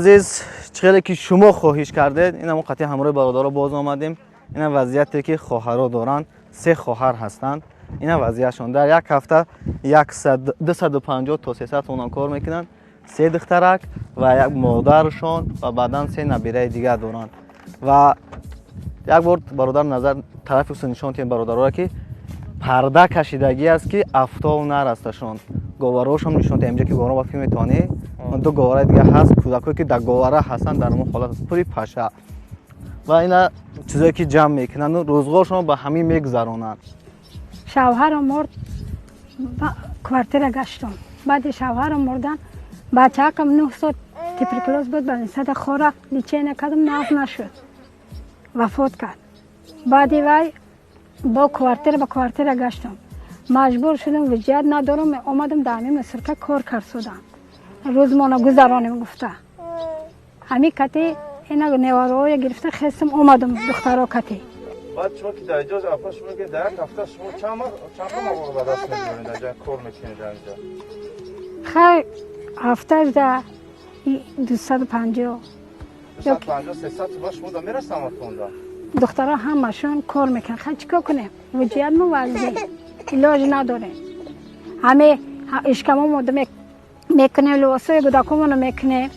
Азиз, чӣ хеле ки шумо хоҳиш кардед, ин ҳамон қатъи ҳамроҳи бародаро боз омадем. Ина вазъияте ки хоҳаро доранд, се хоҳар ҳастанд. Ина вазъиятшон: дар як ҳафта 250 то 300 сомон кор мекунанд. Се духтарак ва як модаршон ва баъдан се набираи дигар доранд. Ва як бор, бародар, назар тарафи ҳусн нишон тиҳем бародароро, ки парда кашидагӣ аст, ки афтов нарасташон. Говарошон нишон тиҳем инҷа, ки говаро вақте метавонӣ. Ду говараи дига ҳаст, кӯдакое ки дар говара ҳастанд, дар ҳамон ҳолат аст, пури паша. Ва ина чизое ки ҷамъ мекунанду рӯзғоршон ба ҳамин мегузаронанд. Шавҳарам мурд, квартира гаштам. Баъди шавҳарам мурдан, бачаакам 9 сол туберкулёз буд, больницада хора лечение кардам, нав нашуд, вафот кард. Баъди вай бо квартира ба квартира гаштам, маҷбур шудам, виҷият надорам, омадам, дар ҳамин мусорка кор карсудам, рӯзмона гузаронем гуфта. Ҳамин кати ина невароя гирифта хестам, омадам духтаро кати. Баъд шумо ки дар иҷоз апа, шумо ки дар як ҳафта шумо чанд маблағ ба даст мебаред, дар ҷо кор мекунед дар инҷо? Хай, ҳафташ да 250. 250, 300 ба шумо да мерасам фонда? Духтаро ҳамашон кор мекунанд. Хай, чӣ кор кунем, вуҷият мо вазъи илоҷ надорем. Ҳаме ишкамомо мекунем, либосои кӯдакомоно мекунем.